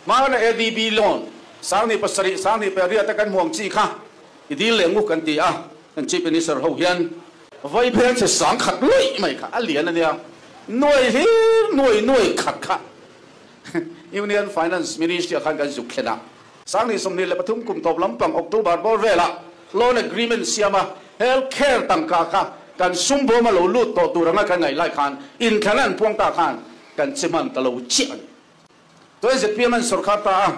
Hmana ADB loan 27,000 28,000 te kan hmuang chi kha i dil leh ngu kan ti a, kan Chief Minister ho hian vai phel che 10,000 lui mai kha a lian ania, nuai hlir nuai nuai khat kha Union Finance Ministry ah khan kan zuk thlen a, 2023 kum tawp lampang October bawr velah loan agreement siam a, health care tangka kha kan sum bawm a lo lut tawh tur anga kan ngaih lai khan inthlan an puang ta khan kan che hman ta lo chiah a ni. Chuan zpm an sawrkhar ta a,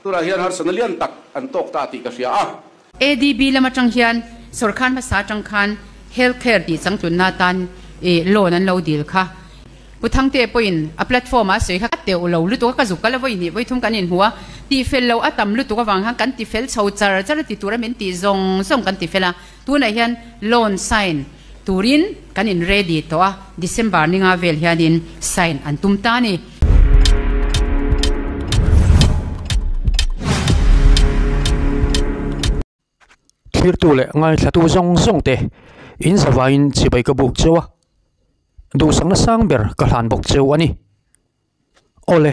tunah hian harsatna lian tak an tawk ta tih ka hria a. ADB lam atang hian sawrkhar hmasa atang khan health care tih changtlunna atan loan an lo dil kha. Pu Thangte pawhin a platform ah a sawi kha ka teuh lo lutuk a, ka zuk kal a vawi hnih vawi thum kan inhmu a, tihfel loh a tam lutuk avang khan kan tifel chho char char a ti tura min tih zawng zawng kan tifel a, tunah hian loan sign turin kan in ready tawh a, December ninga vel hianin sign an tum ta a ni. Thirtu leh ngaithlatu zawng zawng te in zavaiin chibai ka buk cheu a, duhsakna sang ber ka hlan bawk cheu a ni. Awle,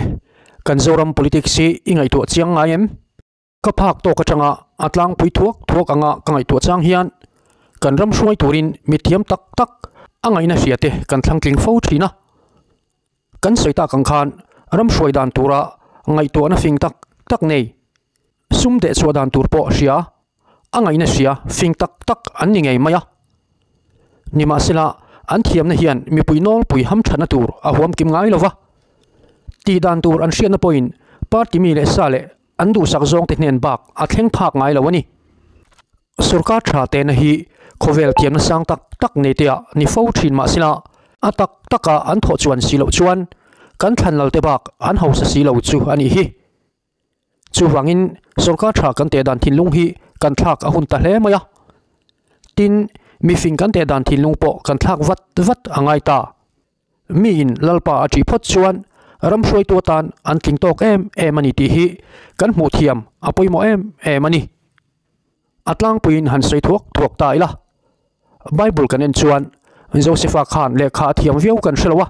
kan Zoram politics hi i ngaihtuah chiang ngai em? Ka phak tawk atanga a tlangpui thuak thuak anga ka ngaihtuah chang hian kan ram hruai turin mithiam tak tak a ngaihna hria te kan thlang tling fo thin a. Kan sawi tak ang khan ram hruai dan tura ngaihtuahna fing tak tak nei, sum deh chhuah dan tur pawh hria, a ngaihna hria fing tak tak an ni ngei mai a. Nimahsela an thiamna hian mipui nawlpui hamthatna tur a huam kim ngai lo va, tih dan tur an hriatna pawhin party mi leh sa leh an duhsak zawngte hnen bak a thleng phak ngai lo a ni. Sorkar tha tehna hi khawvel thiamna sang tak tak nei te ah ni fo thin mahsela a tak taka an thawh chuan si loh chuan kan thlan lal te bak an hausa si lo chu a nih hi. Chuvangin sorkar tha kan teh dan thinlung hi kan thlak a hun ta hle mai a. Tin, mifing kan teh dan thinlung pawh kan thlak vat vat a ngai ta. Miin Lalpa a ṭih phawt chuan ram hruaitu atan an tling tawk em em a ni tih hi kan hmuh thiam a pawimawh em em a ni. A tlangpuiin han sawi thuak thuak ta ila. Bible kan en chuan Josefa khan lehkha a thiam viau kan hre lo a.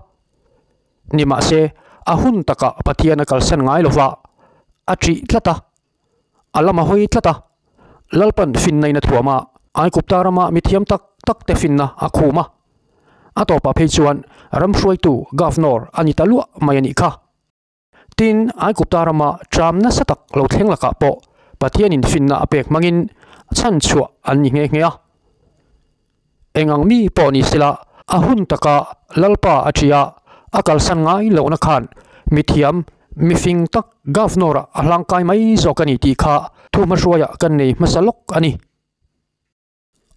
Nimahse, a hun takah Pathian a kalsan ngai lova, a ṭih tlat a. A lam a hawi tlat a. Lalpan finna in a thuam a, Aigupta rama mithiam tak tak te finna a khum a. A tawpah phei chuan ram hruaitu Governor a ni ta luah mai a nih kha. Tin, Aigupta rama tram nasa tak lo thleng lakah pawh Pathianin finna a pek hmangin chhan chhuah an ni nghe nghe a. Eng ang mi pawh ni sela a hun taka Lalpa a ṭi a, a kalsan ngai lohna khan mithiam, mifing tak Governor-ah a hlangkai mai zawk a ni tih kha thu hmahruaiah kan nei hmasa lawk a ni.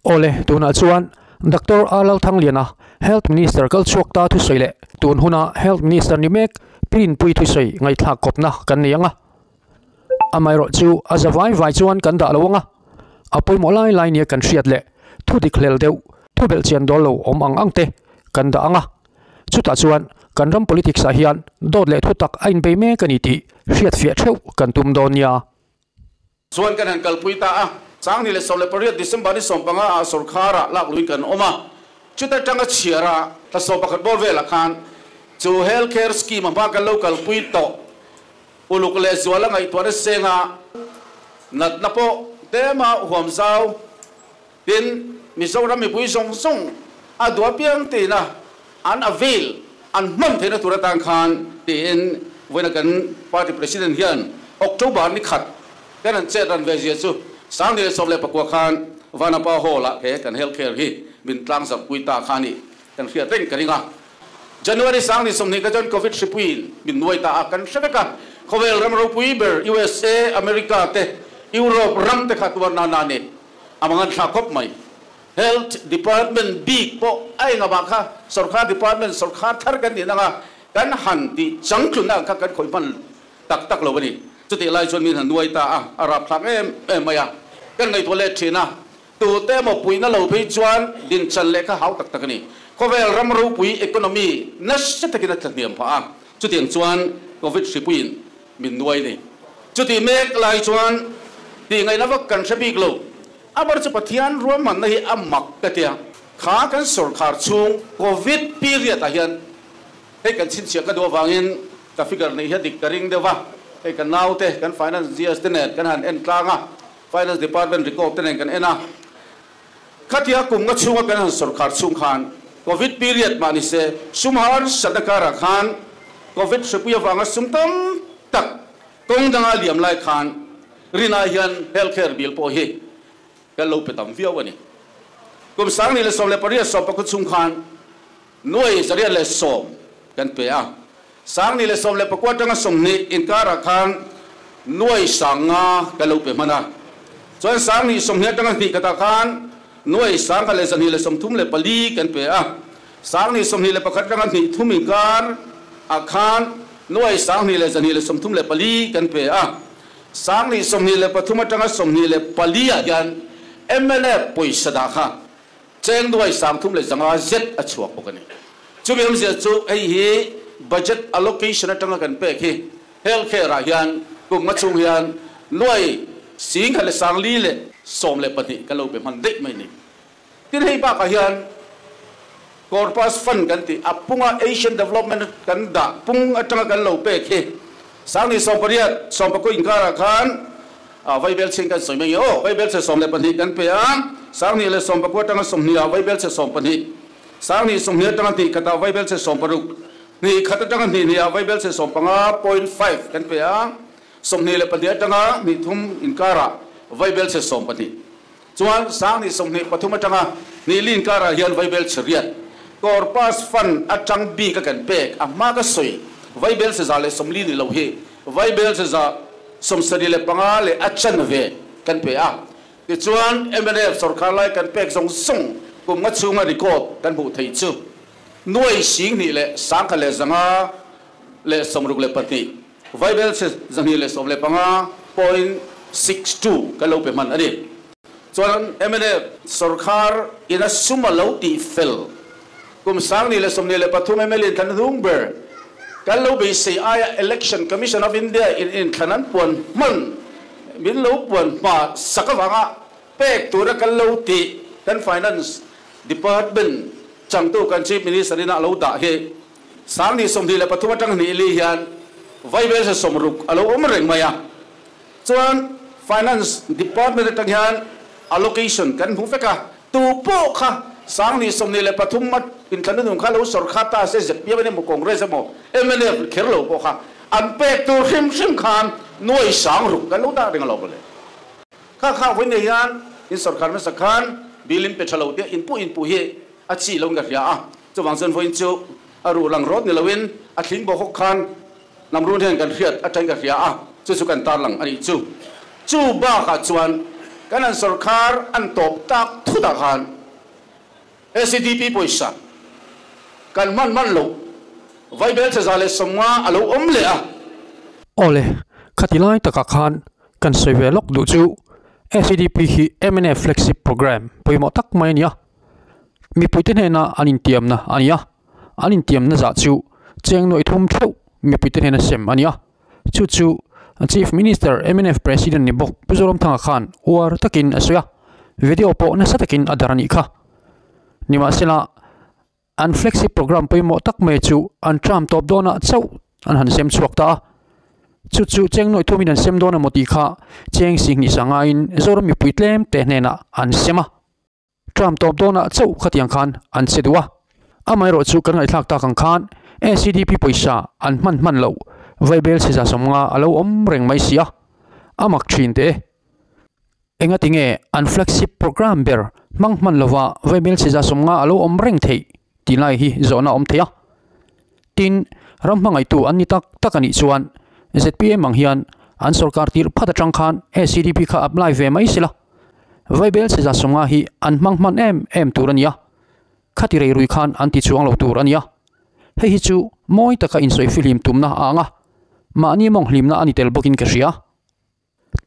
Awle, tunah chuan Doctor A Lalthangliana, Health Minister kal chhuak ta thusawi leh tun huna Health Minister ni mek Pirinpui thusawi ngaihthlak kawpna kan nei ang a. Amaherawh chu a za vai vai chuan kan dah lo ang a, a pawimawh lai lai nia kan hriat leh thu dik hlel deuh, thu belh chian dawl lo awm ang ang te kan dah ang a. Chutah chuan kan ram politics ah hian dawt leh thu tak a inbei mek a ni tih hriatfiah theuh kan tum dawn nia. Chuan kan han kalpui ta a, 2018 December ni 15 ah sawrkhar ah lak luin kan awm a, chuta tanga chhiar a thla 11 bawr velah khan chu Health Care Scheme a hma kan lo kalpui tawh uluk leh zual a ngaihtuahna senga natna pawh tlema huam zau tin Mizoram mipui zawng zawng a duah piang tina an avail an hman theihna tur atan khan tiin vawiina kan party president hian October ni khat kan han chet ran ve zia chu 2019 khan Vanapa Hall ah he kan health care hi min tlang zarh pui ta kha ni kan hriat reng ka ring a. January 2020 kha chuan Covid hripuiin min nuai ta a kan hre vek a, khawvel ram ropui ber USA, America te Europe ram te kha tuar nana a ni. A mangan thlak khawp mai. Health Department bik pawh a eng avang kha sorkar department sorkar thar kan nih nanga kan han tih changtlunna ang kha kan khawih hman tak tak lo a ni. Chutih lai chuan min han nuai ta a, a rapthlak em em mai a. Kan ngaihtuah let thin a, tute emaw puihna lo phei chuan dinchan leh kha hau tak tak a ni. Khawvel ram ropui economy nasa takin a tlahniam phah a, chutiang chuan Covid hripuiin min nuai ni. Chutih mek lai chuan tih ngaihna vak kan hre bik lo. A bar chu Pathian ruahmanna hi a mak ka tia. Kha kan sawrkhar chhung Covid period ah hian hei kan chhinchhiah ka duh avangin ka figure neih hi a dik ka ring deuh va. Hei kan naute, kan Finance GS te nen kan han en tlang a, Finance Department record te nen kan en a. Khatia kum nga chhunga kan han sawrkhar chhung khan Covid period mah ni se, sum harsatna karah khan Covid hrepui avanga sum tam tak kawng danga liam lai khan rinai hian healthcare bill pawh hi kan lo pe tam viau a ni. Kum 2018 sawmpakhu chhung khan Nuai 110 kan pe a, 2019 atanga 20 inkarah khan nuai 5000 kan lo pe hman a. Chuan 2020 atanga hnih khatah khan nuai 1234 kan pe a, 2021 atanga hnih thum inkar ah khan nuai 2234 kan pe a, 2023 atanga 24 ah hian mnf pawisa dah kha Cheng nuai 3500 zet a chhuak bawk a ni. Chumi awmzia chu hei hi budget allocation atanga kan pek hi health care ah hian kum nga chhung hian nuai 1412 kan lo pe hman daih mai a ni. Tin hei bakah hian corpus fund kan tih a punga Asian Development kan dah pung atanga kan lo pek hi 2018 19 inkarah khan A Vaibel chhing kan sawi mai nge aw, Vaibel chhe 12 kan pe a, 2019 atanga 20 ah Vaibel chhe 12, 2020 atanga hnih khatah Vaibel chhe 60, hnih khat atanga hnih hnih ah Vaibel chhe 15.5 kan pe a, 24 atanga hnih thum inkarah Vaibel chhe 12. Chuan 2023 atanga hnih li inkarah hian Vaibel chhe riat Corpus Fund atang bik a kan pek a hma ka sawi Vaibel chhe 140 ni lo hi Vaibel chhe 75 leh a chanve kan pe a. Tichuan mnf sorkar lai kan pek zawng zawng kum nga chhunga record kan hmuh theih chu nuai 21,162 Vaibel chhe 215.62 kan lo pe hman a ni. Chuan mnf sorkar in a sum a lo tih fel kum 2023 mla in thlan hnung ber kan lo beisei aia Election Commission of India in inthlan an puan hman min lo puan hma sak avanga pek tura kan lo tih kan Finance Department changtu kan Chief Minister in a lo dah hi 2023 atang hnih li hian Vaibel se 60 a lo awm reng mai a. Chuan Finance Department atang hian allocation kan hmu vek a, tu pawh kha 2023 mat inthlanna nung kha lo sawrkha ta se ZPM emaw Congress emaw mnf kher lo pawh kha an pek tur hrim hrim khan nuai 6000 kan lo dah reng alo mawle. Kha kha vawi nei hian in sawrkhar hmasa khan bill in pe tha lo te inpuh inpuh hi a chi lo in ka hria a, chuvang chuan vawiin chu a ruh lang rawt ni loin a thling bawk hawk khan Hnam run hian kan hriat atangin ka hria a, chu chu kan tarlang a nih chu. Chu bakah chuan kan an sawrkhar an tawp tak thutah khan SEDP pawisa kan hman hman loh Vaibel che 150 a lo awm leh a. Awle, khati lai takah khan kan sawi ve lawk duh chu SEDP hi mnf flagship programme pawimawh tak mai a ni a, mipuite hnena an intiamna a ni a. An intiamna zah chu cheng nuaih thum theuh mipuite hnena sem a ni a, chu chu Chief Minister mnf President ni bawk Pu Zoramthanga khan uar takin a sawi a, video pawh nasa takin a dar a nih kha. Nimahsela, an flagship programme pawimawh tak mai chu an term tawp dawnah chauh an han sem chhuak ta a, chu chu cheng nuaih thumin an sem dawn emaw tih kha cheng 20 sangaiin Zoram mipui tlem te hnenah an sem a. Term tawp dawnah chauh khatiang khan an che duh a, amaherawh chu kan ngaihthlak tak ang khan SEDP pawisa an hman hman loh Vaibel chhe 150 a lo awm reng mai si a, a mak thin teh e. Engati nge an flagship programme ber hmang hman lova Vaibel chhe 150 a lo awm reng theih tih lai hi zawhna a awm thei a. Tin, ram hmangaihtu an ni tak tak a nih chuan zpm ang hian an sorkar tirh phat atang khan SEDP kha apply ve mai sela. Vaibel chhe 150 hi an hmang hman em em tur a ni a, khati rei rui khan an ti chuang lo tur a ni a. Hei hi chu mawi taka insawi fihlim tumna a ang a, mahni mawng hlimna a ni tel bawkin ka hria.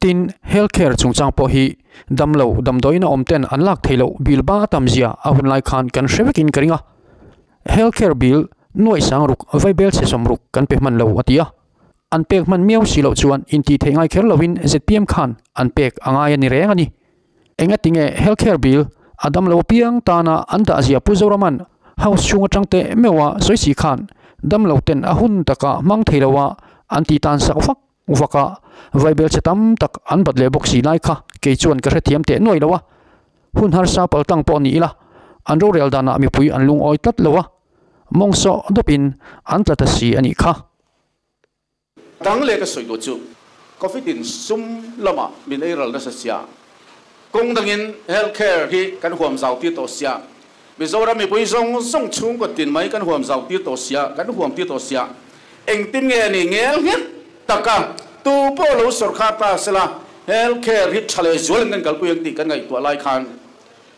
Tin, health care chungchang pawh hi damlo damdawiin a awm ten an lak theih loh bill ba tam zia a hun lai khan kan hre vekin ka ring a. Health care bill nuaih 6000 vaibel chhe 60 kan pe hman lo a ti a. An pek hman miau si loh chuan intih theih ngai kher loin zpm khan an pek a ngai a ni reng a ni. Engatinge health care bill a damlo apiang tana an dah zia Pu Zoraman house chhung atang teh meuha sawi si khan damlo ten a hun taka hmang thei loa an tih tan sak vak. vak a, vaibel che tam tak an bat leh bawk si lai kha kei chuan ka hrethiam teh nuai lo a, hun harsa paltlang pawh ni ila an rorel danah mipui an lungawi tlat lo a, mawng sawh dawpin an tla ta si a nih kha. Dang leh ka sawi duh chu Covid in sum lamah min ei ral nasa sia, kawng dangin health care hi kan huam zau tir tawh sia, Mizoram mipui zawng zawng chhungkaw tin mai kan huam zau tir tawh sia, kan huam tir tawh sia, engtin nge ni ngel nghet taka tu pawh lo sawrkhar ta sela health care hi tha leh zual in kan kalpui ang tih kan ngaihtuah lai khan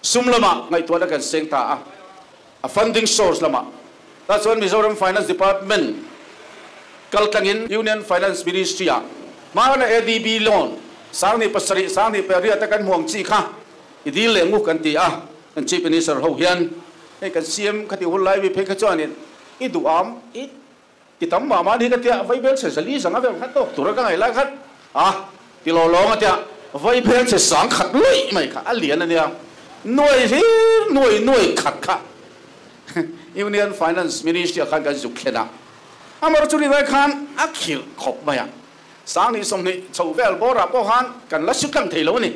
sum lamah ngaihtuahna kan seng ta a, a funding source lamah tah chuan Mizoram Finance Department kaltlangin Union Finance Ministry-ah hmana ADB loan 17,000 18,800 a kan hmuang chi kha i dil leh ngu kan ti a, kan Chief Minister ho hian hei kan CM khati hun lai mi phei kha chuanin i duham i ti tam mah mah ni ka tia vaibel chhe zali zanga vel kha tawk tura ka ngaih lai khan a ti lo lawng a tia vaibel chhe 10,000 luih mai kha a lian a nia nuai hlir nuai nuai khat kha Union Finance Ministry ah khan kan zuk thlen a, amar chu rinai khan a khirh khawp mai a, 2020 chho vel bawrah pawh khan kan la su tlang thei lo a ni.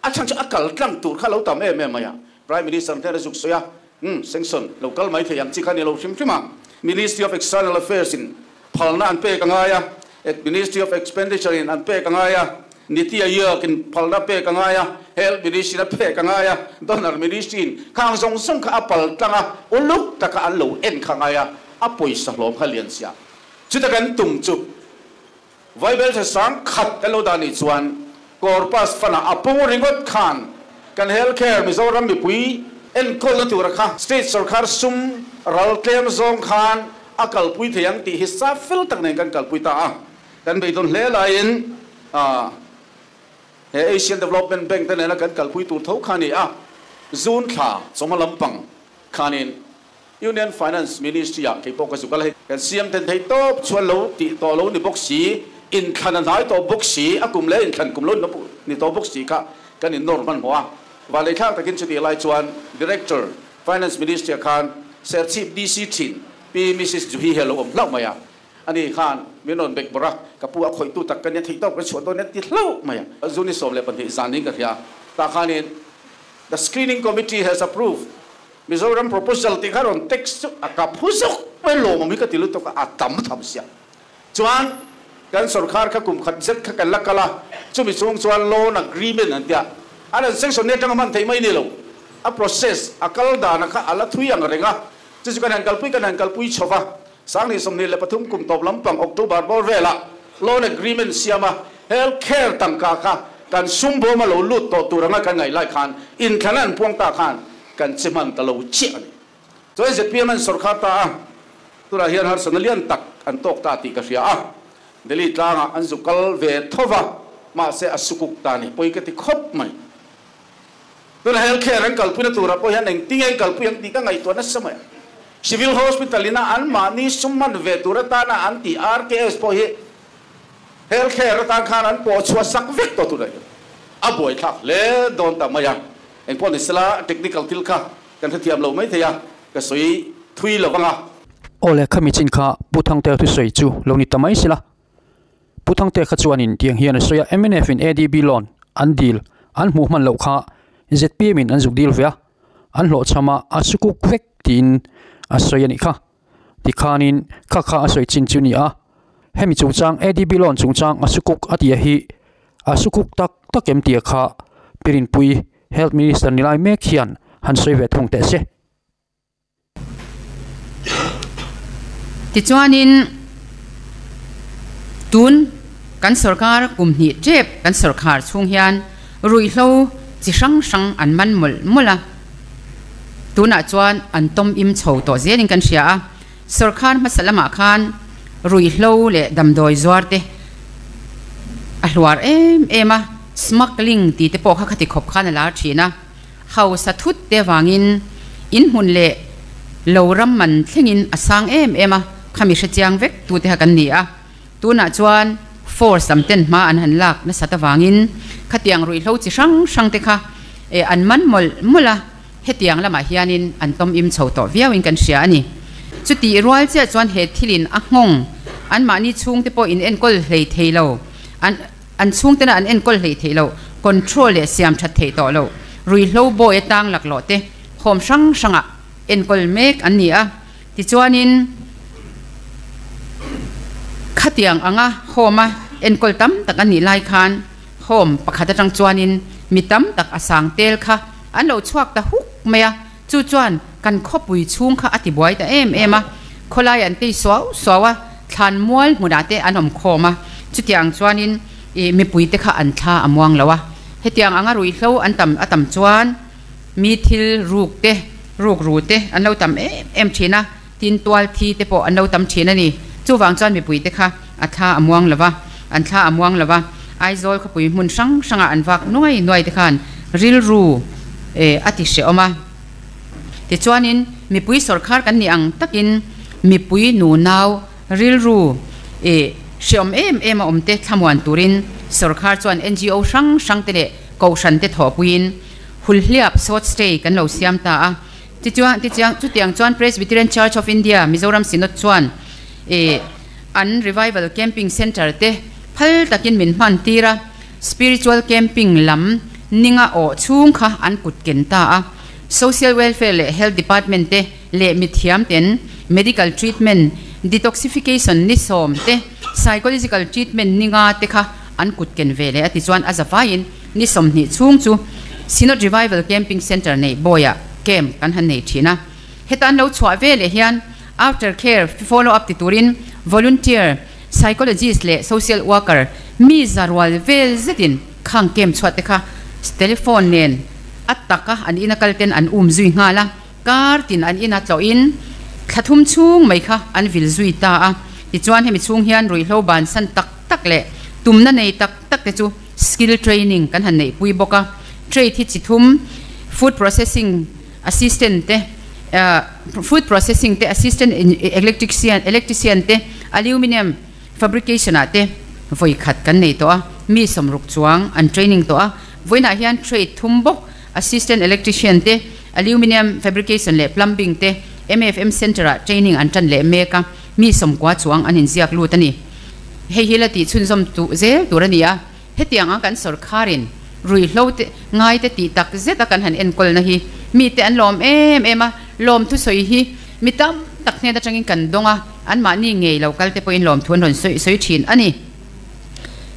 A chhan chu a kal tlang tur kha lo tam em em mai a, Prime Minister hnen a zuk sawi a, umm sanction lo kal mai thei ang chi kha ni lo hrim hrim a, Ministry of External Affairs in phalna an pek a ngai a, Ministry of Expenditure in an pek a ngai a, Niti Aayog in phalna pek a ngai a, Health Ministry in a pek a ngai a, Donor Ministry in khang zawng zawng kha a pal tlang a, uluk taka an lo en kha ngai a, a pawisa hlawm kha lian sia. Chuta kan tum chu Vaibel tha 10,000 kan lo dah nih chuan Corpus Fund ah a pung ringawt khan kan Health Care Mizoram mipui enkawlna tura kha State sorkar sum ral tlem zawng khan a kalpui thei ang tih hi sa fel tak nen kan kalpui ta a. Kan beidawn hle laiin he Asian Development Bank te nena kan kalpui tur tho kha a ni a, June thla chawhma lampang khanin Union Finance Ministry ah kei pawh ka zuk a la hei. Kan siam then thei tawp chuan lo tih tawh lo ni bawk si, inthlan a hnai tawh bawk si, a kum leh inthlan kum lo ni tawh bawk si kha kan innawr hmanhmawh a. Vanleithlak takin chutih lai chuan Director, Finance Ministry ah khan Serchhip DC thin Pi Mrs Juhi hi a lo awm hlauh mai a. Ani khan min rawn bek bawrh a, ka pu a khawihtu tak ka nia theih tawk ka chhuah dawn nia ti hlauh mai a. June 12 zan in ka hria. Tah khanin The screening committee has approved Mizoram proposal tih kha rawn text chu a ka phu zawk mai lawmawm hi ka ti lutuk a, a tam tham sia. Chuan kan sorkar kha kum khat zet kha kan la kal a, chumi chhung chuan loan agreement an tia, an rawn sanction nia atanga hman theih mai ni lo. A process a kal dana kha a la thui ang reng a, chu chu kan han kalpui kan han kalpui chho va, 2023 kum tawp lampang October bawr velah loan agreement siam a, health care tangka kha kan sum bawm a lo lut tawh tur anga kan ngaih lai khan inthlana an puang ta khan kan che hman ta lo chiah a ni. Chuan zpm an sawrkhar ta a, tunah hian harsatna lian tak an tawk ta tih ka hria a, Delhi tlangah an zu kal ve tho va, mahse a sukuk ta ni pawi ka ti khawp mai. Tuna health care an kalpuina turah pawh hian engtin nge an kalpui ang tih ka ngaihtuah nasa mai a. Civil Hospital ina anmahni sum hman ve tur atana an tih RKS pawh hi health care atan khan an pawh chhuah sak vek tawh tunah hian a buaithlak hle dawn ta mai a. Engpawh ni sela technical thil kha kan hrethiam lo maithei a, ka sawi thui lo vang a. Awle khami chin kha Pu Thangtea thusawi chu lo ni ta mai sela. Pu Thangte kha chuanin tiang hian a sawi a, mnf in ADB loan an dil an hmuh hman loh kha zpm in an zuk dil ve a, an hlawhchham a, a sukuk vek tiin a sawi a nih kha. Tikhanin kha kha a sawi chin chu ni a, hemi chungchang ADB loan chungchang a sukuk a tia hi a sukuk tak tak em tia kha Pirinpui Health Minister ni lai mek hian han sawi ve thung teh se. Tichuanin tun kan sorkar kum hnih tep kan sorkar chhung hian ruihhlo chi hrang hrang an man mawlh mawlh a, tunah chuan an tawm im chho tawh zelin kan hria a, sorkar hmasa lamah khan ruihhlo leh damdawi zuar te a hluar em em a, smuggling tih te pawh kha khati khawp khan a lar thin a. Hausa thut te vangin in hmun leh lo ram man thlengin a sang em em a, khami hre chiang vek tu te kha kan ni a. Tunah chuan force lam ten hma an han lak nasat avangin khatiang ruihhlo chi hrang hrang te kha an man mawlh mawlh a, hetiang lamah hianin an tawm im chho tawh viauin kan hria a ni. Chutih rual chiah chuan he thilin a nghawng Anmahni chhungte pawh in enkawl hlei thei lo, an an chhungtena an enkawl hlei theih loh, control leh siam that theih tawh loh, ruihhlo bawi atang laklawh te home hrang hrangah enkawl mek an ni a. Tichuanin khatiang anga home a enkawl tam tak an nih lai khan home pakhat atang chuanin mi tam tak a sang tel kha an lo chhuak ta huk mai a, chu chuan kan khawpui chhung kha a ti buai ta em em a, khawlai an tei suau suau a, thlan mual hmunah te an awm khawm a, chutiang chuanin ih mipui te kha an thla a muang lo a, hetiang anga ruihhlo an tam a tam chuan. Mi thil ruk te, ruk ru te an lo tam em em thin a, tin tual thi te pawh an lo tam thin a ni. Chuvang chuan mipui te kha a thla a muang lo va, an thla a muang lo va, Aizawl khawpui hmun hrang hrangah an vak nuai nuai te khan rilru a ti hrehawm a. Tichuanin mipui sawrkhar kan nih ang takin mipui nunau rilru hrehawm em em a awm te thlamuan turin sawrkhar chuan NGO hrang hrang te leh kohhran te thawhpuiin Hulhliap short stay kan lo siam ta a. Tichuan, tichiang, chutiang chuan Presbyterian Church of India, Mizoram Synod chuan eh an Revival Camping Centre te phal takin min hman tir a, Spiritual Camping lam ninga awh chhung kha an kut ken ta a. Social Welfare leh Health Department te leh mithiam ten Medical Treatment, Detoxification ni sawm te, Psychological Treatment ninga te kha an kut ken ve leh a tichuan a zavaiin Ni 20 chhung chu Synod Revival Camping Centre nei Bawiah camp kan han nei thin a. Heta an lo chhuah ve leh hian after care follow up ti turin volunteer, psychologist leh social worker mi za rual vel zetin khang camp chhuat te kha telephone nen a taka an ina kal ten an um zui nghal a, kar tin an ina tlawhin thla thum chhung mai kha an vil zui ta a. Tichuan hemi chhung hian ruihhlo bansan tak tak leh tumna nei tak tak te chu Skill training kan han neihpui bawk a, trade hi chi thum, food processing assistant te, food processing te, assistant electrician electrician te, aluminium fabrication ah te vawi khat kan nei tawh a, mi sawmruk chuang an training tawh a, vawiinah hian trade thum bawk, assistant electrician te, aluminium fabrication leh plumbing te MFM centre ah training an tan leh mek a, mi sawmkua chuang an inziak lut a ni. Hei hi la tih chhunzawm tuh zel tur a ni a, hetiang ang kan sawrkharin ruihhlo te ngai te tih tak zet a kan han enkawlna hi mite an lawm em em a, lawm thusawi hi mi tam tak hnen atangin kan dawng a, anmahni ngei lo kal te pawhin lawmthu an rawn sawi sawi thin a ni.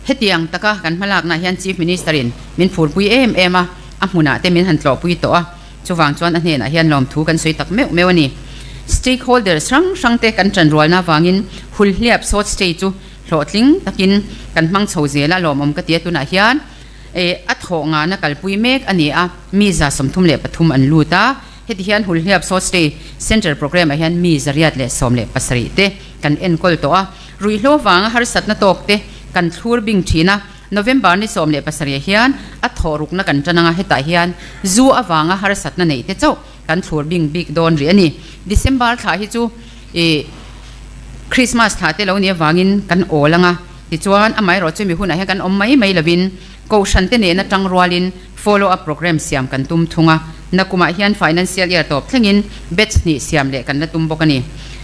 Hetiang taka kan hmalaknaah hian Chief Minister in min phurpui em em a, a hmunah te min han tlawhpui tawh a, Chuvang chuan a hnenah hian lawmthu kan sawi tak meuh meuh a ni. Stakeholders hrang hrangte kan tanrualna avangin Hulhliap Short Stay chu hlawhtling takin kan hmang chho zel a, lawmawm ka ti a. Tunah hian a thawh ngana kalpui mek a ni a, mi 33 an lut a. Heti hian Hulhliap Short Stay Centre Programme ah hian mi 117 te kan enkawl tawh a. Ruihhlo vanga harsatna tawk te kan thlur bing thin a. November ni 17 hian a thawh rukna kan tan anga hetah hian zu avanga harsatna neih te chauh kan thlur bing bik dawn rih a ni. December thla hi chu ih Christmas thla te lo nih avangin kan awl anga tichuan amaherawh chu mi hunah hian kan awm mai mai lovin Kohhran te nena tang rualin follow up program siam kan tum thung a, nakumah hian financial year tawp thlengin batch hnih siam leh kan la tum bawk a ni.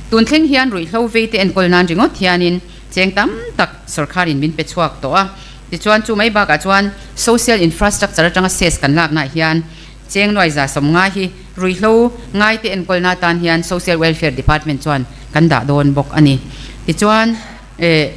Tun thleng hian ruihhlo vei te enkawl nan ringawt hianin Cheng tam tak sawrkharin min pe chhuak tawh a, tichuan chu mai bakah chuan social infrastructure atanga cess kan laknaah hian cheng nuai 150 hi ruihhlo ngaite enkawlna atan hian Social Welfare Department chuan kan dah dawn bawk a ni. Tichuan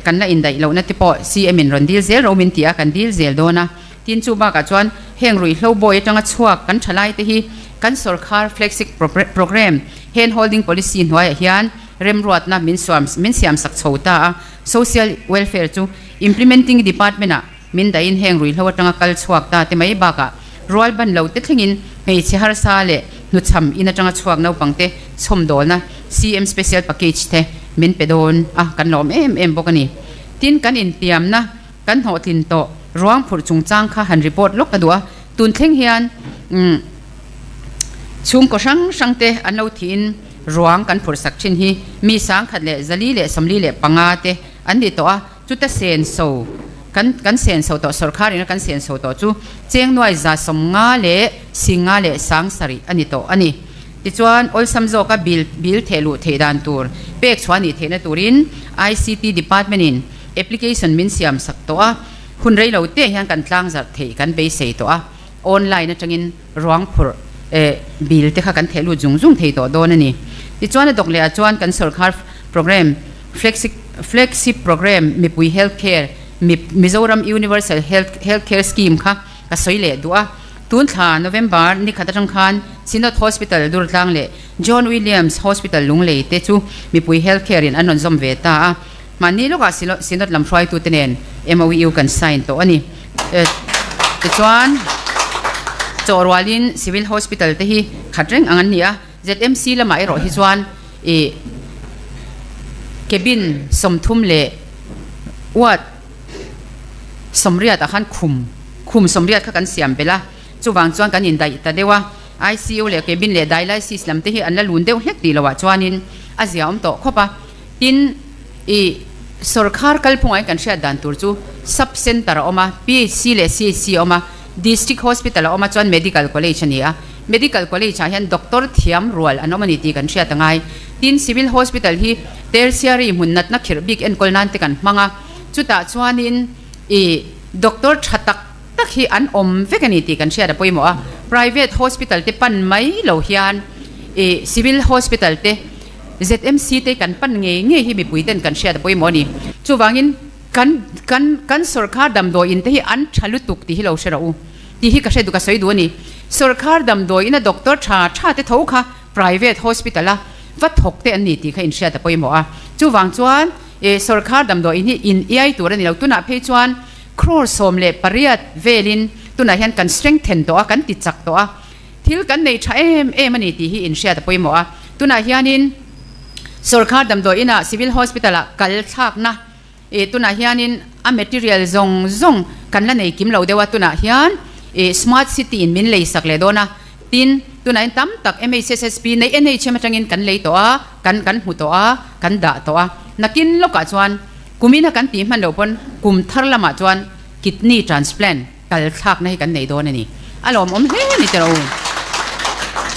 kan la indaih lohna te pawh CM in rawn dil zel ro min ti a, kan dil zel dawn a. Tin chu bakah chuan heng ruihhlo bawi atanga chhuak kan thalai te hi kan sawrkhar flagship program hand holding policy hnuaiah hian Remruatna min suam min siam sak chho ta a, Social Welfare chu Implementing Department ah min dahin heng ruihhlo atanga kal chhuak ta te mai bakah rual ban lo te thlengin hmeichhe harsa leh hnuchham in atanga chhuak naupang te chhawmdawlna CM Special Package te min pe dawn a, kan lawm em em bawk a ni. Tin, kan intiamna kan hlawhtlin tawh ruang phurh chungchang kha han report lawk ka duh a, tun thleng hian chhungkaw hrang hrang te an lo thihin Ruang kan phurh sak thin hi mi 1445 te an ni tawh a, chuta senso kan kan senso tawh sawrkhar ina kan senso tawh chu cheng nuai 157 a ni tawh a ni. Tichuan, awlsam zawka bill bill theh luh theih dan tur pek chhuah nih theihna turin ICT Department-in application min siam sak tawh a, hun rei lo te hian kan tlangzarh theih kan beisei tawh a, online atangin ruang phurh bill te kha kan theh lut zung zung thei tawh dawn a ni. Tichuan, a dawk leh ah chuan kan sorkar program flexi flexi program mipui health care Mizoram Universal Health Health Care Scheme kha ka sawi leh duh a. Tun thla November ni khat atang khan Synod Hospital Durtlang leh John Williams Hospital Lunglei te chu mipui health care in an rawn zawm ve ta a. Mahni lawkah Synod lam hruaitute nen MOU kan sign tawh a ni. Tichuan, chawhrualin Civil Hospital te hi khat reng ang an ni a. ZMC lamah erawh hi chuan ih cabin 30 leh ward 80 ah khan khum khum 80 kha kan siam belh a, chuvang chuan kan indaih ta deuh a, ICU leh cabin leh dialysis lam te hi an la lun deuh hlek tih loh ah chuanin a zia awm tawh khawp a, tin ih sawrkhar kalphungah hian kan hriat dan tur chu sub center a awm a, PHC leh CHC a awm a, District Hospital a awm a chuan Medical College a ni a, Medical College ah hian Doctor thiam rual an awm a ni tih kan hriat a ngai. Tin, Civil Hospital hi Tertiary hmun natna khirh bik enkawl nan te kan hmang a, chutah chuanin ih Doctor tha tak tak hi an awm vek a ni tih kan hriat a pawimawh a, Private Hospital te pan mai lo hian ih Civil Hospital te ZMC te kan pan ngei ngei hi mipui ten kan hriat a pawimawh a ni. Chuvangin. Kan kan kan sawrkhar damdawi in te hi an tha lutuk tih hi lo hre rawh u tih hi ka hre duh ka sawi duh a ni. Sawrkhar damdawi ina doctor tha tha te tho kha private hospital a va thawk te an ni tih kha inhriat a pawimawh a. Chuvang chuan eh sawrkhar damdawi in hi in iai tur a ni lo. Tunah phei chuan crore 18 velin tunah hian kan strengthen tawh a, kan ti chak tawh a. Thil kan nei tha em em a ni tih hi inhriat a pawimawh a. Tunah hianin sawrkhar damdawi inah civil hospital ah kal thlakna Ih tunah hianin a material zawng zawng kan la nei kim lo deuh a, tunah hian ih smart city in min lei sak leh dawn a, tin tunah hian tam tak MHSSP nei NHM atangin kan lei tawh a, kan kan hmu tawh a, kan dah tawh a, nakin lawkah chuan kumina kan tih hman loh pawn kum thar lamah chuan kidney transplant kal thlakna hi kan nei dawn a ni. A lawmawm hle a ni tiraw u.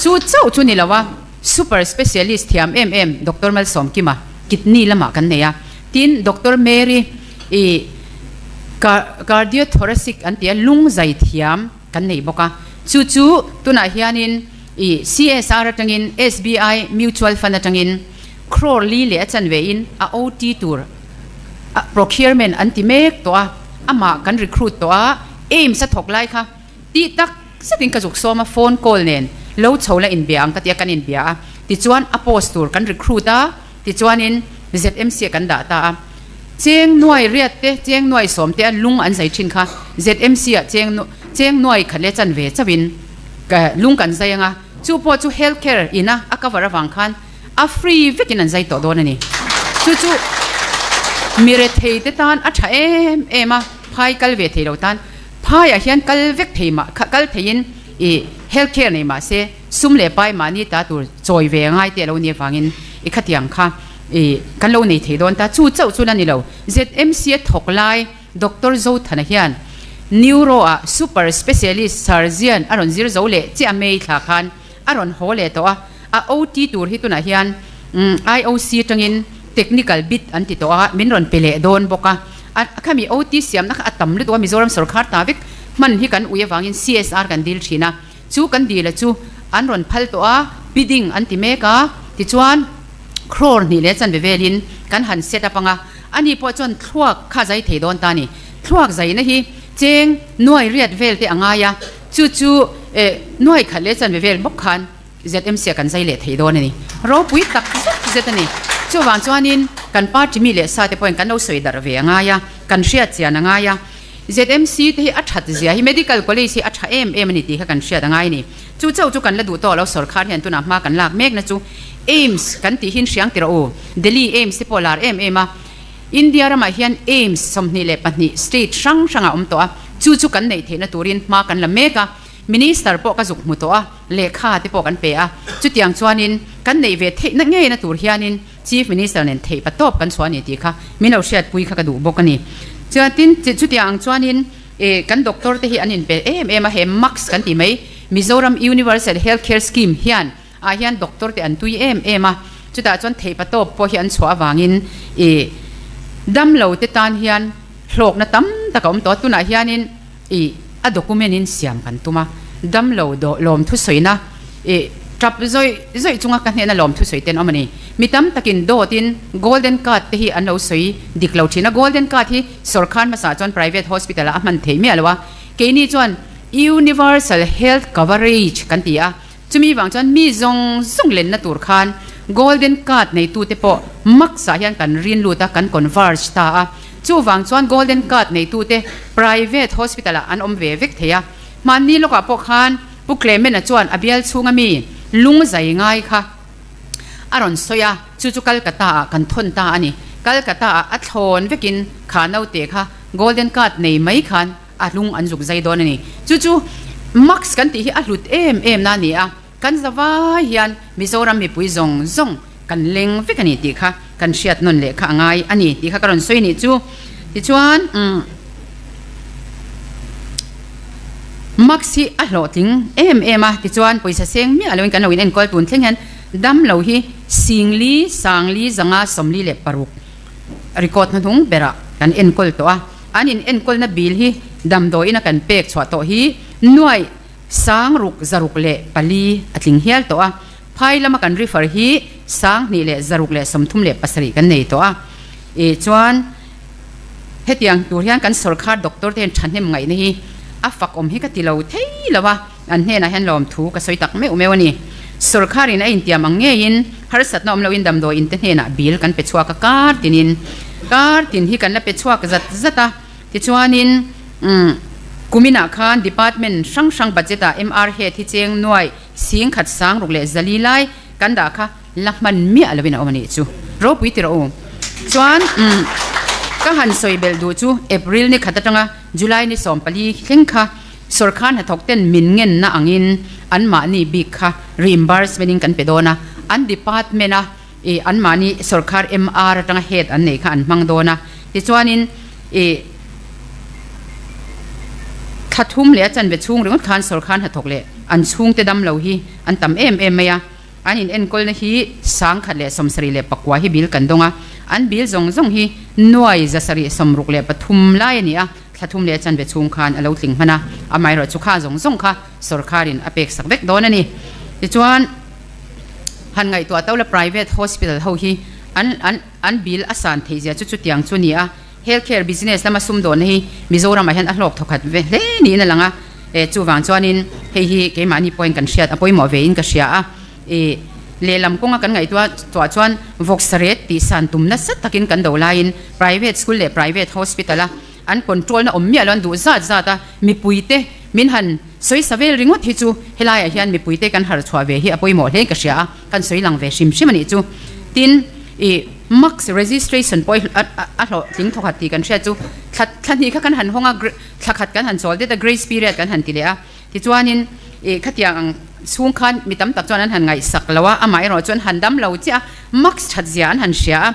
Chu chauh chu ni lo a, super specialist thiam em em Doctor Malsawmkima kidney lamah kan nei a, Tin, Doctor Mary i cardiothoracic an ti a, lung zai thiam kan nei bawk a. Chu chu tunah hianin i CSR atangin SBI Mutual Fund atangin crore li leh a chanvein a OT tur procurement an ti mek tawh a, amah kan recruit tawh a, AIIMS a thawk lai kha tih tak zetin ka zuk sawm a, phone call nen lo chho la inbia ang ka ti a, kan inbia a, tichuan a post tur kan recruit a. Tichuanin ZMC a kan dah ta a, cheng nuai riat te, cheng nuai sawm te a lung an zai thin kha ZMC ah cheng cheng nuai khat leh chan ve chauhin lung kan zai anga, chu pawh chu health care ina a cover avang khan a free vekin an zai tawh dawn a ni. Chu chu mi rethei te tan a tha em em a, phai kal ve thei lo tan phaiah hian kal vek thei mah kal theiin ih health care nei mah se, Sum leh pai mahni ta tur chawi ve ngai te a lo nih avangin i khatiang kha i kan lo nei thei dawn ta. Chu chauh chu la ni lo. ZMC a thawk lai Doctor Zothana hian Neuro ah Super Specialist Surgeon a rawn zir zo leh chiah a May thla khan a rawn haw leh tawh a. A OT tur hi tunah hian IOC atangin Technical bid an ti tawh a, min rawn pe leh dawn bawk a. A khami OT siamna kha a tam lutuk a, Mizoram sawrkhar ta vek hman hi kan ui avangin CSR kan dil thin a. Chu kan dil a chu an rawn phal tawh a, bidding an ti mek a, tichuan crore hnih leh chanve velin kan han set up anga, ani pawh chuan thluak kha zai thei dawn ta a ni. Thluak zaina hi cheng nuai riat vel te a ngai a, chu chu eh nuai khat leh chanve vel bawk khan ZMC ah kan zai leh thei dawn a ni. Ropui tak zet zet a ni. Chuvang chuanin kan party mi leh sa te pawhin kan lo sawi darh ve a ngai a, kan hriat chian a ngai a. ZMC te hi a that zia hi Medical College hi a tha em em a ni tih kha kan hriat a ngai a ni. Chu chauh chu kan la duh tawh lo sawrkhar hian tunah hma kan lak mek na chu AIIMS kan tih hin hriang ti rawh u. Delhi AIIMS te pawh lar em em a. India ramah hian AIIMS 22 state hrang hrangah a awm tawh a, chu chu kan neih theihna turin hma kan la mek a. Minister pawh ka zuk hmu tawh a, lehkha te pawh kan pe a. Chutiang chuanin kan neih ve theihna ngeina tur hianin Chief Minister nen theih pa tawp kan chhuah a ni tih kha min lo hriatpui kha ka duh bawk a ni. Chuan tin chutiang ang chuanin eh kan doctor te hi an inpe em em a, he MACS kan tih mai Mizoram Universal Health Care Scheme hian Ah hian doctor te an tui em em a, chutah chuan theihpatawp pawh hi an chhuah avangin ih damlo te tan hian hlawkna tam tak a awm tawh a, tunah hianin ih a document in siam kan tum a, damlo dawh lawm thusawina ih tap zawih zawih chunga ka hnena lawm thusawi te an awm a ni. Mi tam takin dawtin golden card te hi an lo sawi dik lo thin a, golden card hi sawrkar hmasa chuan private hospital ah a hman theih miah lo a, keini chuan universal health coverage kan ti a, Chumi vang chuan mi zawng zawng lenna tur khan Golden Card neitute pawh Max ah hian kan rin lut a, kan converge ta a. Chuvang chuan Golden Card neitute private hospital ah an awm ve vek thei a. Hmanni lawkah pawh khan Pu Clement-a chuan a bial chhunga mi lung zai ngai kha a rawn sawi a, chu chu Calcutta ah kan thawn ta a ni. Calcutta ah a thlawn vekin kha naute kha Golden Card nei mai khan a lung an zuk zai dawn a ni. Chu chu Max kan tih hi a hlut em em na a ni a, kan za vai hian Mizoram mipui zawng zawng kan leng vek a ni tih kha kan hriat nawn leh kha a ngai a ni tih kha ka rawn sawi nih chu. Tichuan umm Max hi a hlawhtling em em a, tichuan pawisa seng miah loin kan lo in enkawl tun thleng hian dam lo hi Singli, Sangli, Zanga, 46 record hnuhnung berah kan enkawl tawh a. An in enkawlna bill hi damdawiin a kan pek chhuah tawh hi nuaih sang ruk 604 a tling hial tawh a, phai lama kan refer hi 2637 kan nei tawh a. Ih chuan hetiang tur hian kan sawrkhar doctor te hian thahnem ngaihna hi a fak awm hi ka ti lo thei lo a, an hnenah hian lawmthu ka sawi tak meuh meuh a ni. Sawrkharin a intiam ang ngeiin harsatna awm loin damdawiin te hnenah bill kan pe chhuak a, kar tinin kar tin hi kan la pe chhuak zat zat a, tichuanin umm kuminah khan department hrang hrang budget ah MR head hi cheng nuai sing khat sang ruk leh zali lai kan dah kha la hman miah loin a awm a nih chu. Ropui ti rawh u. Chuan umm ka han sawi belh duh chu April ni khat atanga July ni 14 thleng kha Sawrkar hnathawk ten min ngenna angin anmahni bik kha reimbursement in kan pe dawn a, an department a ih anmahni sawrkar MR atanga head an nei kha an hmang dawn a, tichuanin ih thla thum leh a chanve chhung ringawt khan sawrkar hnathawk leh an chhungte dam lo hi an tam em em mai a, an in enkawlna hi 1074 hi bill kan dawng a, an bill zawng zawng hi nuai 763 lai a ni a. Thla thum leh chanve chhung khan a lo tling hman a, amaherawhchu kha zawng zawng kha sawrkharin a pek sak vek dawn a ni. Tichuan, han ngaihtuah to la private hospital ho hi an an an bill a san theih zia chu chutiang chu a ni a, health care business lama sumdawnna hi Mizoramah hian a hlawk thawkhat ve hle niin a lang a, e chuvang chuanin hei hi keimahni pawhin kan hriat a pawimawh vein ka hria a, e lehlam kawnga kan ngaihtuah tuah chuan vawksaret tih san tum nasa takin kan do laiin private school leh private hospital a an control na awm miah lo an duh zat zat a, mipui te min han sawi sa vel ringawt hi chu helaiah hian mipui te kan harh chhuah ve hi a pawimawh hle ka hria a, kan sawi lang ve hrim hrim a nih chu. Tin, ih max registration pawh hi a hlawhtling thawkhat tih kan hriat chu thla thla hnih kha kan han hawng a, thla khat kan han chawl det a, grace period kan han ti leh a, tichuanin ih khatiang ang chhung khan mi tam tak chuan an han ngaihsak lo a, amah erawh chuan han dam lo chiah a, max that zia an han hria a.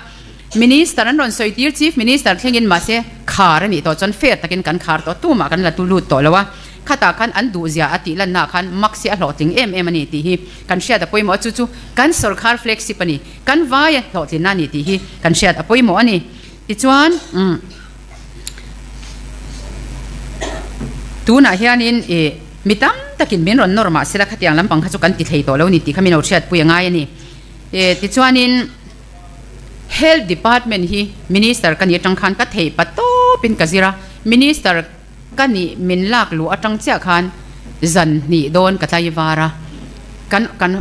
Minister an rawn sawi tir Chief Minister thlengin mahse khar a nih tawh chuan fair takin kan khar tawh tumah kan la tu lut tawh lo a, khatah khan an duhzia a tih lannaah khan max hi a hlawhtling em em a ni tih hi kan hriat a pawimawh a, chu chu kan sawrkhar flagship a ni, kan vaia hlawhtlinna a ni tih hi kan hriat a pawimawh a ni. Tichuan umm tunah hianin ih mi tam takin min rawn nawr mahsela khatiang lampang kha chu kan ti thei tawh lo a ni tih kha min lo hriatpui a ngai a ni. Tichuanin. Health Department hi Minister ka nih atang khan ka theih pa tawpin ka zir a, Minister ka nih min lak luh atang chiah khan zan hnih dawn ka tlai var a, kan kan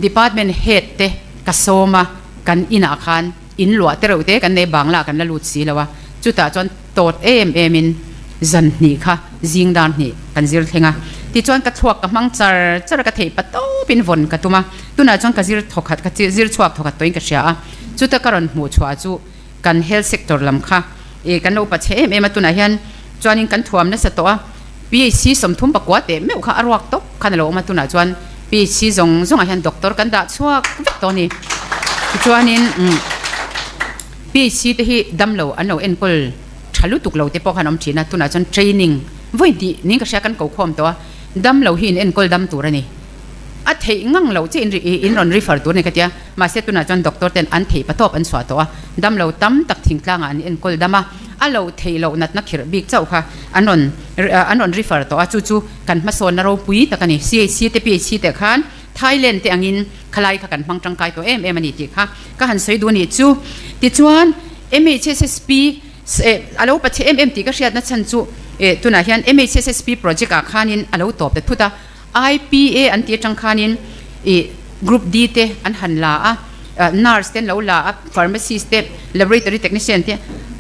Department Head te ka sawm a, kan inah khan in luah te reuh te kan nei bangla kan la lut si lo a, chutah chuan tawt em em in zan hnih kha zing dar hnih kan zir thleng a, tichuan ka thluak ka hmang char char a, ka theih pa tawpin vawn ka tum a, tunah chuan ka zir thawkhat ka zir chhuak thawkhat tawhin ka hria a, chuta ka rawn hmuh chhuah chu kan health sector lam kha ih kan lo pa chhe em em a, tunah hian chuanin kan thuam nasa tawh a, PHC 39 teh meuh kha a ruak tawp khan a lo awm a, tunah chuan PHC zawng zawngah hian doctor kan dah chhuak vek tawh a ni, tichuanin umm. PHC te hi damlo an lo enkawl tha lutuk lo te pawh khan awm thin a, tunah chuan training vawi hnih ning ka hria kan ko khawm tawh a, damlo hi in enkawl dam tur a ni. A theih ngang loh che in in rawn refer tur a ni ka tia. Mahse tunah chuan doctor ten an theih patawp an chhuah tawh a, damlo tam tak thingtlangah an enkawl dam a, a loh theih loh natna khirh bik chauh kha an rawn an rawn refer tawh a, chu chu kan hmasawnna ropui tak a ni. CHC te PHC te khan Thailand te angin khalai kha kan hmang tangkai tawh em em a ni tih kha ka han sawi duh a nih chu. Tichuan MHSSP a lo pachhe em em tih ka hriatna chhan chu tunah hian MHSSP project ah khanin a lo tawp ta thut a, IPA an tih atang khanin ih Group D te an han la a, nurse te an lo la a, pharmacist te, laboratory technician te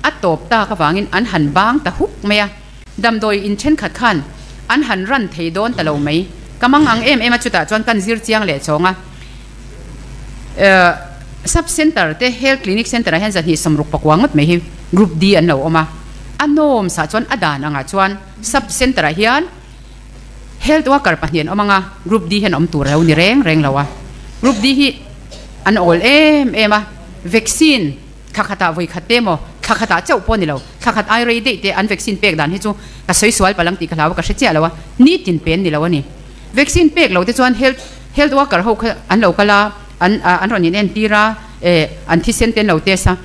a tawp tak avangin an han bang ta huk mai a, damdawi in thenkhat khan an han run thei dawn ta lo mai. Ka mang ang em em a chutah chuan kan zir chiang leh chawng a, Sub Centre te Health Clinic Centre ah hian 264 ngawt mai hi Group D an lo awm a, a nawm sah chuan a dan angah chuan Sub Centre ah hian Health worker pahnih an awm ang a, Group D hian awm tur a lo ni reng reng lo a. Group D hi an awl em em a, vaccine thla khatah vawi khat te emaw, thla khatah chauh pawh a ni lo, thla khat ai rei daih te an vaccine pek dan hi chu ka sawi sual palh ang tih ka hlau a, ka hre chiah lo a, nitin pe an ni lo a ni. Vaccine pek lo te chuan health health worker ho kha an lo kal a, an an rawn inentir a, eh an thisen te an lo test a.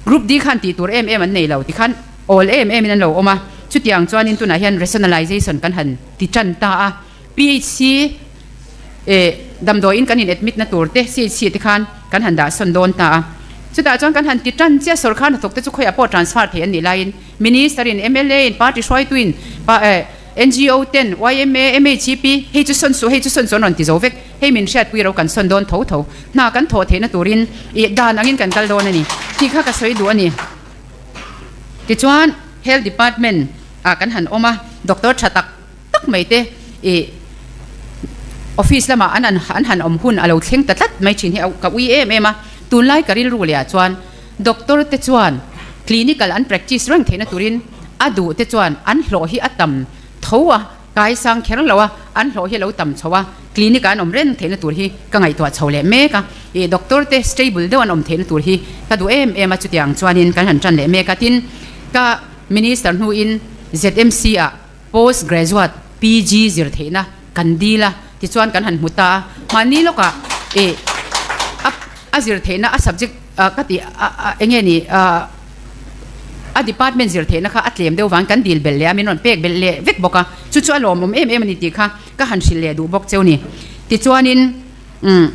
Group D khan tih tur em em an nei lo tikhan awl em em in an lo awm a, chutiang chuanin tunah hian rationalization kan han ti tan ta a, PHC eh damdawiin kan in admit na tur te CHC te khan kan han dah sawn dawn ta a, chutah chuan kan han ti tan chiah sawrkar hnathawk te chu khawiah pawh transfer theih an nih laiin Minister in, mla in, party hruaitu in, pa eh ngo ten, yma, MHEP hei chu sawn suh hei chu sawn suh an rawn ti zo vek, hei min hriatpui ro kan sawn dawn tho tho, hna kan thawh theihna turin ih dan angin kan kal dawn a ni tih kha ka sawi duh a ni. Tichuan Health Department ah kan han awm a, doctor tha tak tak mai te ih office lamah an an han awm hun a lo thleng ta tlat mai thin hi a ka ui em em a, tunlai ka rilru leh ah chuan doctor te chuan clinical an practice reng theihna turin a duh te chuan an hlawh hi a tam tho a, Kaisang kher lo a, an hlawh hi a lo tam chho a, clinic ah an awm reng theihna tur hi ka ngaihtuah chho leh mek a, ih doctor te stable deuh an awm theihna tur hi ka duh em em a, chutiang chuanin kan han tan leh mek a, tin ka minister hnuin ZMC ah post graduate PG zir theihna kan dil a, tichuan kan han hmu ta a, mahni lawkah ih a a zir theihna a subject ka tih a enge ni a. A department zir theihna kha a tlem deuh vang kan dil belh leh a, min rawn pek belh leh vek bawk a, chu chu a lawmawm em em a ni tih kha ka han hrilh leh duh bawk cheu ni. Tichuanin umm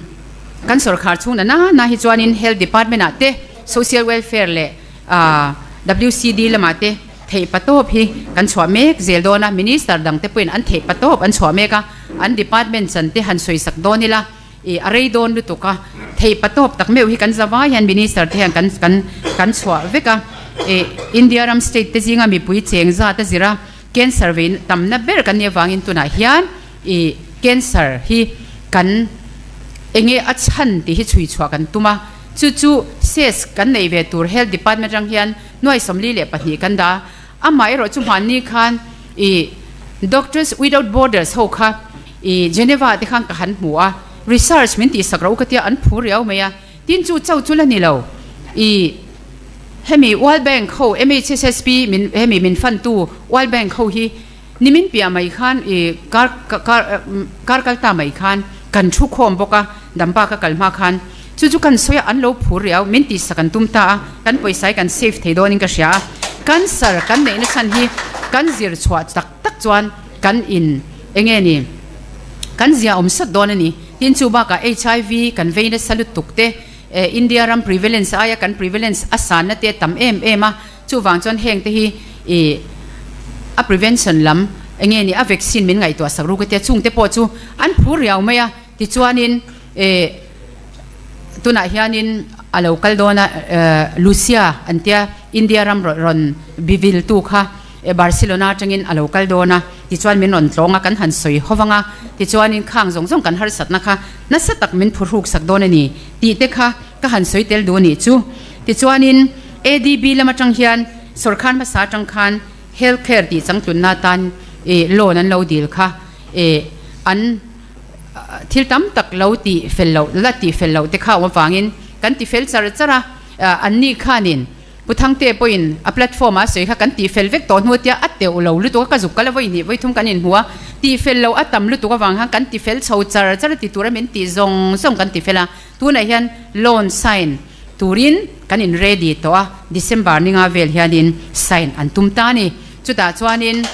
kan sawrkhar chhung na na hi chuanin Health Department ah te, Social Welfare leh aah WCD lamah te theih patawp hi kan chhuah mek zel dawn a, Minister dang te pawhin an theih patawp an chhuah mek a, an department chan te han sawisak dawn ila, Ih a rei dawn lutuk a, theih patawp tak meuh hi kan zavai hian Minister te hian kan kan kan chhuah vek a, ih India ram state te zinga mipui cheng zat a zir a, cancer vei tamna ber kan nih avangin tunah hian ih cancer hi kan enge a chhan tih hi chhui chhuah kan tum a, chu chu ses kan neih ve tur Health Department atang hian nuai 42 kan dah a, amaherawh chu hmanni khan ih Doctors Without Borders ho kha I Geneva te khan ka han hmu a, research min tihsak ro ka tia an phu riau mai a, tin chu cho chu la ni lo. I hemi World Bank ho MHSSP min hemi min fund tu World Bank ho hi nimin piah mai khan i kar kar kar kal ta mai khan kan thu khawm bawk a, Dampa ka kal hma khan chu chu kan sawi a an lo phu riau min tihsak an tum ta a, kan pawisa hi kan save thei dawnin ka hria a, cancer kan neihna chhan hi kan zir chhuah tak tak chuan kan in enge ni kan zia awm sat dawn a ni. Tin chu bakah HIV kan vei nasa lutuk te, India ram prevalence aia kan prevalence a sanna te a tam em em a, chuvang chuan heng te hi ih a prevention lam enge ni a vaccine min ngaihtuah sak ruk atia chung te pawh chu an phur riau mai a, tichuanin ih tunah hianin a lo kal dawn a Lucia an tia India ram rawn biviltu kha. Barcelona atangin a lo kal dawn a, tichuan min rawn tlawng a, kan han sawi ho vang a, tichuanin khang zawng zawng kan harsatna kha nasa tak min phurhuk sak dawn a ni tih te kha ka han sawi tel duh a nih chu. Tichuanin ADB lam atang hian sawrkhan hmasa atang khan health care tih changtlunna atan loan an lo dil kha an thil tam tak lo tih fel loh la tih fel loh te kha awm avangin kan ti fel char char a, anni khanin Pu Thangte pawhin a platform a sawi kha kan tih fel vek tawh hnu tia a teuh lo lutuk a, ka zuk kal a vawi hnih vawi thum kan inhmu a, Tihfel loh a tam lutuk avang khan kan tifel chho char char a ti tura min tih zawng zawng kan tifel a. Tunah hian loan sign turin kan in ready tawh a, December ninga vel hianin sign an tum ta a ni. Chutah chuanin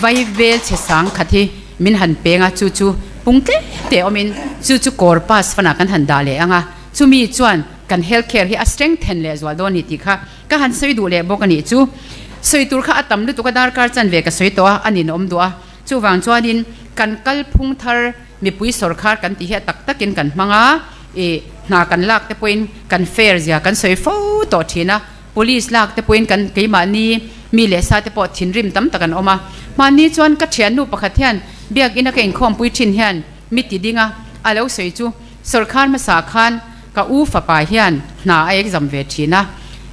vai vel chhe sang khat hi min han peng a, chu chu pung tlem te awmin chu chu kawr pass fanah kan han dah leh ang a, chumi chuan kan health care hi a strengthen leh zual dawn a ni tih kha ka han sawi duh leh bawk a nih chu. Sawi tur kha a tam lutuk a, darkar chanve ka sawi tawh a, a ninawm duh a. Chuvang chuanin kan kalphung thar mipui sawrkhar kan tih hi a tak takin kan hmang a, ih hna kan lak te pawhin kan fair zia kan sawi fo tawh thin a, police lak te pawhin kan keimahni mi leh sa te pawh thinrim tam tak an awm a. Hmanni chuan ka thiannu pakhat hian biakina ka inkhawmpui thin hian mi ti ding a, a lo sawi chu sawrkhar hmasa khan ka u fapa hian hna a exam ve thin a,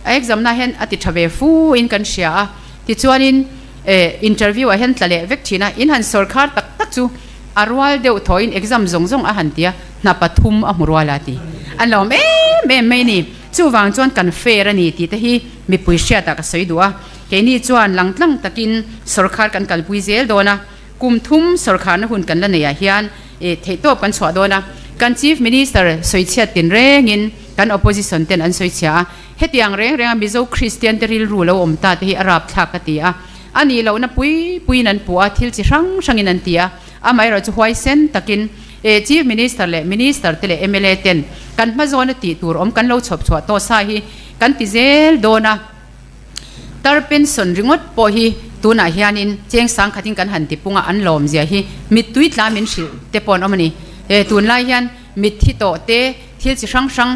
a exam na hian a ti tha ve fu in kan hria a, tichuanin eh interview ah hian tla leh vek thin a, in han sawrkhar tak tak chu A rual deuh thawhin exam zawng zawng a han ti a, hna pathum a hmu rual a ti. An lo awm em em mai ni. Chuvang chuan kan fair a ni tih te hi mipui hriatah ka sawi duh a. Keini chuan langtlang takin sawrkhar kan kalpui zel dawn a, kum thum sawrkharna hun kan la neihah hian theihtawp kan chhuah dawn a. Kan Chief Minister sawichhiat tin rengin kan opposition ten an sawichhia a, hetiang reng renga Mizo Kristian te rilru lo awm ta te hi a rapthlak ka ti a. A nih lohna pui puiin an puh a, thil chi hrang hrangin an ti a. Amaherawhchu huaisen takin e Chief Minister leh Minister te leh mla ten kan hmazawna tih tur awm kan lo chhawp chhuah tawh sa hi kan ti zel dawn a. Tar pension ringawt pawh hi tunah hianin cheng sangkhatin kan han ti pung a, an lawmzia hi mittui tla min hrilh te pawh an awm a ni. E tunlai hian mitthi tawh te thil chi hrang hrang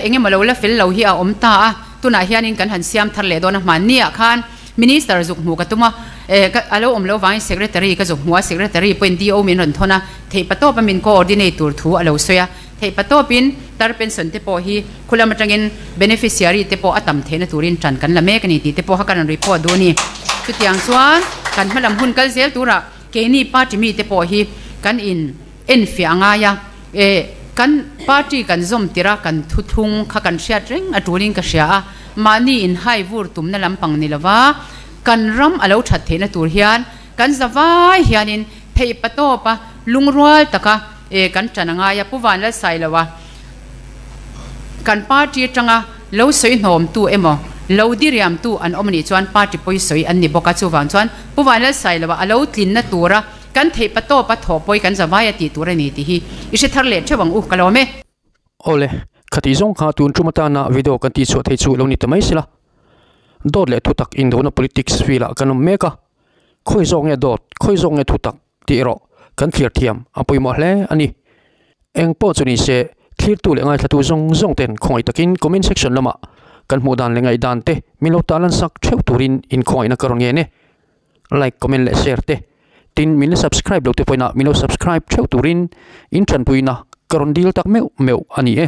eng emaw lo la fel lo hi a awm ta a, tunah hianin kan han siam thar leh dawn a hmanni ah khan. Minister zuk hmuh ka tum a, eh ka a lo awm lo vangin Secretary ka zuk hmuh a, Secretary pawhin DO min rawn thawn a, theihpa tawpa min coordinate tur thu a lo sawi a, theihpa tawpin tar pension te pawh hi khulam atangin beneficiary te pawh a tam theihna turin tan kan la mek a ni tih te pawh kha ka rawn report duh a ni. Chutiang chuan kan hmalam hun kal zel turah keini party mite pawh hi kan in enfiah a ngai a, eh kan party kan zawm tirh a kan thuthlung kha kan hriat reng a tulin ka hria a, Mahni in hai vur tumna lampang ni lova kan ram a lo that theihna tur hian kan zavai hianin theih patawp a lungrual taka e kan tan a ngai a, Pu Vanlalsailoa kan party atanga lo sawi hnawmtu emaw lo diriamtu an awm anih chuan party pawi sawi an ni bawk a, chuvang chuan Pu Vanlalsailoa a lo tlinna tura kan theih patawp a thawh pawi kan zavai a tih tur a ni tih hi i hre thar leh theuh ang u, ka lawm e. Awle, khatih zawng kha tun tum atana video kan tihchhuah thei chu lo ni ta mai sela. Dawt leh thutak indona politics field ah kan awm mek a, khawi zawk nge dawt, khawi zawk nge thutak tih erawh kan thlir thiam a pawimawh hle a ni. Eng pawh chu ni se, thlirtu leh ngaithlatu zawng zawng ten khawngaih takin comment section lamah kan hmuh dan leh ngaihdan te min lo tarlan sak theuh turin inkhawngaihna ka rawn ngen e. Like, comment leh share te tin min la subscribe lo te pawhin ah min lo subscribe theuh turin in tanpuina ka rawn dil tak meuh meuh a ni e.